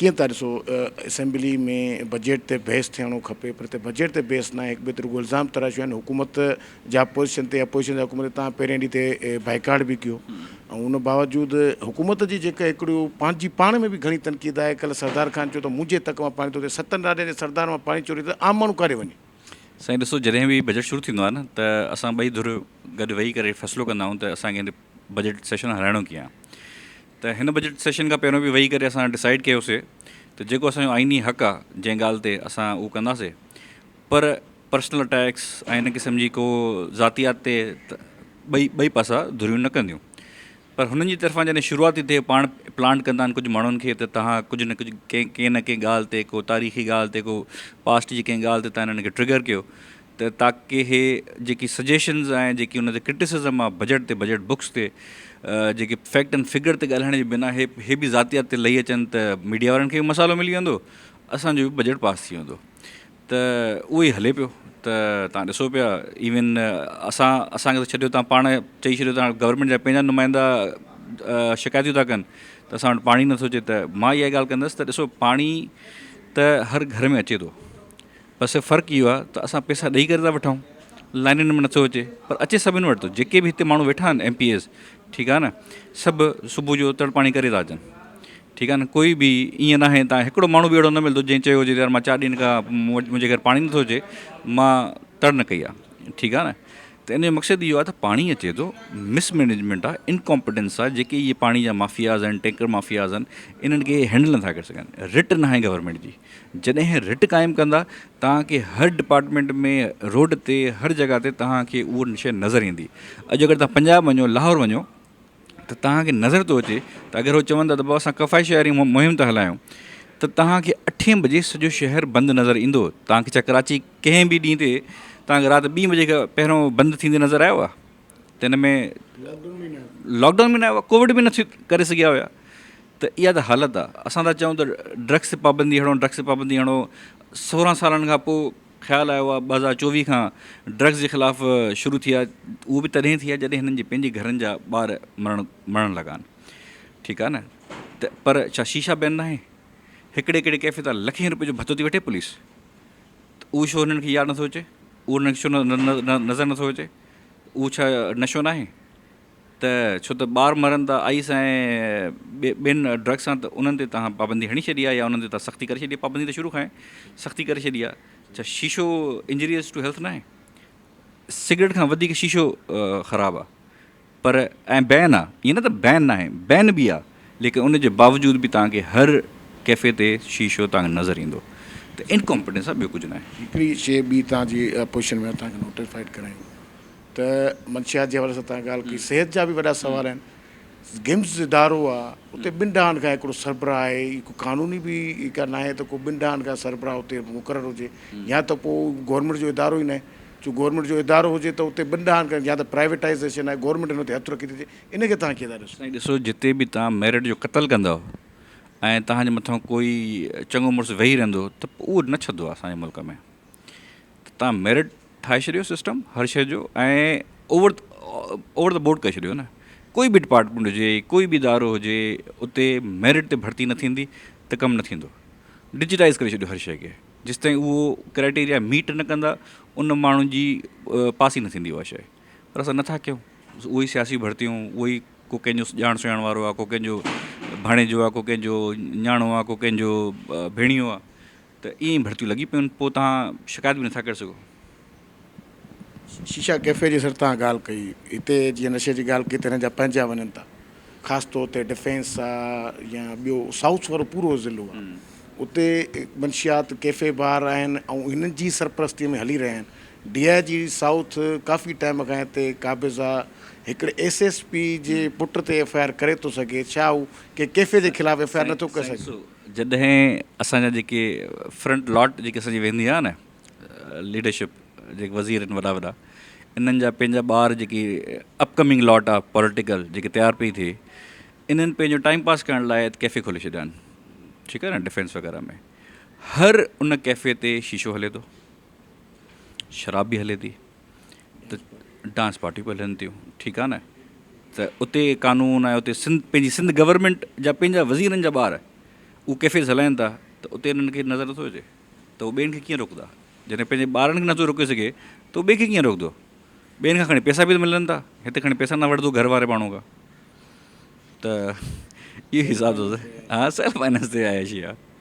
ڪيئن ٿا ڏسو اسيمبلي ۾ بجيٽ تي بحث ٿيڻو کپي پر هتي بجيٽ تي بحث ناهي هڪ ٻئي تي رڳو الزام تراشيون آهن حڪومت جا اپوزيشن تي اپوزيشن جا حڪومت تي تان پهرين ڏينهن تي بائيڪاٽ به ڪيو ۽ ان باوجود حڪومت جي جيڪا هڪڙو پنهنجي پاڻ ۾ به گهڻي تنقيد آهي ڪلهه سردار خان چيو ته منهنجي تڪ مان پاڻي ٿو ٿئي ستن راڄن جي سردار مان پاڻي چوري ٿئي عام ماڻهو ڪاڏي وڃي. سائين ڏسو جڏهن به بجيٽ شروع ٿيندو آهي نه ته اسان ٻئي ڌر گڏ ويهي ڪري فيصلو ڪندا آهيون ته اسان کي بجيٽ سيشن هلائڻو ڪيئن آهي ته هن بجيٽ سيشن کان پهريون به ويهي ڪري اسان ڊسائيڊ ڪيوسي ته جيڪو اسانجو آئيني حق آهي جنهن ڳالهه تي اسان اهو ڪنداسي پر پرسنل اٽيڪس ۽ ان قسم جي ڪو ذاتيات تي ٻئي ٻئي پاسا ڌريون نه ڪنديون پر هنن جي طرفان جڏهن شروعات ٿي ٿئي پاڻ پلانٽ ڪندا آهن ڪجهه ماڻهن کي ته توهان ڪجهه نه ڪجهه ڪنهن ڪنهن نه ڪنهن ڳالهه تي ڪو تاريخي ڳالهه تي ڪو پاسٽ جي ڪنهن ڳالهه تي توهان هنن کي ٽرگر ڪيو ته تاڪه هي جيڪي سجيشنز ۽ جيڪي ان تي ڪرٽيسزم آهي بجيٽ تي بجيٽ بڪس تي جيڪي فيڪٽ اينڊ فگر تي ڳالهائڻ جي بنا هي هي به ذاتيات تي لهي اچن ته ميڊيا وارن کي به مسئلو ملي ويندو اسانجو به بجيٽ پاس ٿي ويندو ته اهو ئي هلي پيو ته تان ڏسو پيا ايون اسان اسان کي ته ڇڏيو تان پاڻ چئي ڇڏيو ته گورنمينٽ جا پنهنجا نمائندا شڪايتون ٿا ڪن ته اسان وٽ پاڻي نٿو اچي ته مان اها ڳالهه ڪندس ته ڏسو پاڻي ته هر گهر ۾ اچي ٿو بس فرق اهو آهي ته اسان پئسا ڏئي ڪري ٿا وٺون لائنن ۾ نٿو اچي پر اچي سڀني وٽ ٿو جيڪي به هتي ماڻهو ويٺا آهن ايم پي ايز ٺيڪ آهي نه سڀ صبح جو تڙ پاڻي ڪري ٿا اچن ٺيڪ آهي نه ڪوئي به ائين ناهي تان هڪڙو ماڻهو به اهڙو نه ملندو جنهن چيو هجي ته يار مان چار ڏينهن کان منهنجي گهر پاڻي نٿو اچي مان تڙ نه ڪئي آهي ٺيڪ آهي نه ته ان جو مقصد اهو آهي ته پاڻي اچي ٿو مس مينيجمينٽ آهي انڪمپٽنس آهي جيڪي اهي پاڻي جا مافياز آهن ٽينڪر مافياز آهن انهن کي هينڊل نٿا ڪري سگهن رٽ ناهي گورنمينٽ جي جڏهن رٽ قائم ڪندا توهان کي هر ڊپارٽمينٽ ۾ روڊ تي هر جڳهه تي توهان کي اهو شيء نظر ايندي اڄ اگر توهان پنجاب وڃو لاهور وڃو ته توهان کي نظر ٿو اچي ته اگر هو چون ٿا ته بابا اسان ڪفايت شعاري مهم ٿا هلايون ته توهان کي اٺين بجي سڄو شهر بند نظر ايندو توهان کي ڇا ڪراچي ڪنهن به ڏينهن تي توهان کي رات ٻي بجي کان پهريون بند ٿيندي نظر آيو آهي ته هن ۾ لاڪ ڊائون به نه آيو آهي ڪووڊ به نه ڪري سگهيا هيا ته اها ته حالت آهي اسان ٿا چئون ته ڊرگس تي پابندي هڻو ڊرگس تي پابندي هڻو 16 سالن کان پوء خيال آيو آهي 2024 کان ڊرگس جي خلاف شروع ٿي آهي اهو به تڏهن ٿي آهي جڏهن هنن جي پنهنجي گهرن جا ٻار مرڻ مرڻ لڳا آهن ٺيڪ آهي نه ته پر ڇا شيشا بين ناهي هڪڙي هڪڙي ڪيفي تان لکين روپين جو ڀتو ٿي وٺي پوليس ته اهو ڇو هنن کي ياد نٿو اچي اهو هنن کي ڇو نظر نٿو اچي اهو ڇا نشو ناهي ته ڇو ته ٻار مرن ٿا آئيس ۽ ٻين ڊرگس سان ته انهن تي توهان پابندي هڻي ڇڏي آهي يا انهن تي توهان سختي ڪري ڇڏي آهي پابندي ته شروع کان آهي سختي ڪري ڇڏي آهي ڇا شيشو انجريس ٽو هيلٿ ناهي سگريٽ کان وڌيڪ شيشو خراب آهي پر ۽ بين آهي ائين نه ته بين ناهي بين به آهي ليڪن ان جي باوجود به توهان کي هر ڪيفي تي شيشو توهان کي نظر ايندو ته انڪمپٽنس آهي ٻيو ڪجهه ناهي. هڪڙي شيء ٻي توهان جي پوزيشن ۾ توهان کي نوٽيفائيڊ ڪرايون ته منشيات جي حوالي سان توهان ڳالهه ڪئي، صحت جا به وڏا سوال آهن، گمز ادارو آهي اتي ٻن ڏهن کان هڪڙو سربراهه آهي، هي ڪو قانوني به ڪا ناهي ته ڪو ٻن ڏهن کان سربراهه اتي مقرر هجي يا ته پوء گورنمينٽ جو ادارو ئي ناهي، جو گورنمينٽ جو ادارو هجي ته اتي ٻن ڏهن کان يا ته پرائيويٽائيزيشن آهي گورنمينٽ ان تي هٿ رکي ٿي اچي، ان کي توهان ڪيئن ٿا ڏسو؟ سائين ڏسو جتي به توهان ميرٽ جو قتل ڪندؤ ۽ توهان جي مٿان ڪوئي چڱو مڙس ويهي رهندو ته پوء اهو نه ڇڏندو اسان جي ملڪ ۾ ته توهان ميرٽ ٺاهي ڇڏيو سسٽم هر شيء جو ۽ اوور اوور the board ڪري ڇڏيو نه ڪوئي به ڊپارٽمينٽ هجي ڪوئي به ادارو هجي اتي ميرٽ تي ڀرتي نه ٿيندي ته ڪم نه ٿيندو ڊجيٽائز ڪري ڇڏيو هر شيء کي جيستائين اهو ڪرائيٽيريا ميٽ نه ڪندا ان ماڻهن جي پاس ئي نه ٿيندي اها شيء پر اسان نٿا ڪيون اهي ئي سياسي ڀرتيون اهو ئي ڪو ڪنهن جو ڄاڻ سڃاڻ وارو آهي ڪو ڪنهن جو ڀاڻيجو آهي ڪو ڪنهن جو نياڻو آهي ڪو ڪنهن جو ڀيڻيو آهي ته ائين ئي ڀرتيون لڳي پيون آهن پوء توهان شڪايت به نٿا ڪري سگهو. شيشا ڪيفي جي سر توهان ڳالهه ڪئي هتي جيئن نشي جي ڳالهه ڪئي ته هنن جا پنهنجا وڃن ٿا خاص طور تي ڊفينس آ يا ٻيو سائوٿ وارو پورو ضلعو آ اتي منشيات ڪيفي بار آهن ۽ هنن جي سرپرستي ۾ هلي رهيا آهن ڊي I جي سائوٿ ڪافي ٽائيم کان هتي قابض آ هڪڙي ايس ايس پي جي پٽ تي ايف I R ڪري ٿو سگهي ڇا هو ڪنهن ڪيفي جي خلاف ايف I R نٿو ڪري سگهي. جڏهن اسان جا جيڪي فرنٽ لاٽ جيڪي اسان جي ويندي آهي نه ليڊرشپ جيڪي وزير آهن وڏا وڏا انهن جا پنهنجا ٻار جيڪي اپ ڪمنگ لاٽ آهي پوليٽيڪل جيڪي تيار پئي ٿئي انهن پنهنجو ٽائيم پاس ڪرڻ لاء ڪيفي کولي ڇڏيا آهن ٺيڪ آهي نه ڊفينس وغيره ۾ هر ان ڪيفي تي شيشو هلي ٿو شراب به هلي ٿي ته ڊانس پارٽيون به هلن ٿيون ٺيڪ آهي نه ته اتي قانون آهي اتي سنڌ پنهنجي سنڌ گورنمينٽ جا پنهنجا وزيرن جا ٻار هو ڪيفيز هلائن ٿا ته اتي انهن کي نظر نٿو اچي ته هو ٻين کي ڪيئن روڪندا؟ جڏهن پنهنجي ٻارن کي نٿو روڪي سگهي ته هو ٻئي کي ڪيئن روڪندو؟ ٻين کان کڻي پئسا به ته ملن ٿا، هتي کڻي پئسا نه وٺندو گهر واري ماڻهو کان ته اهو حساب اٿس. ها سيلف فائنانس تي عياشي آهي.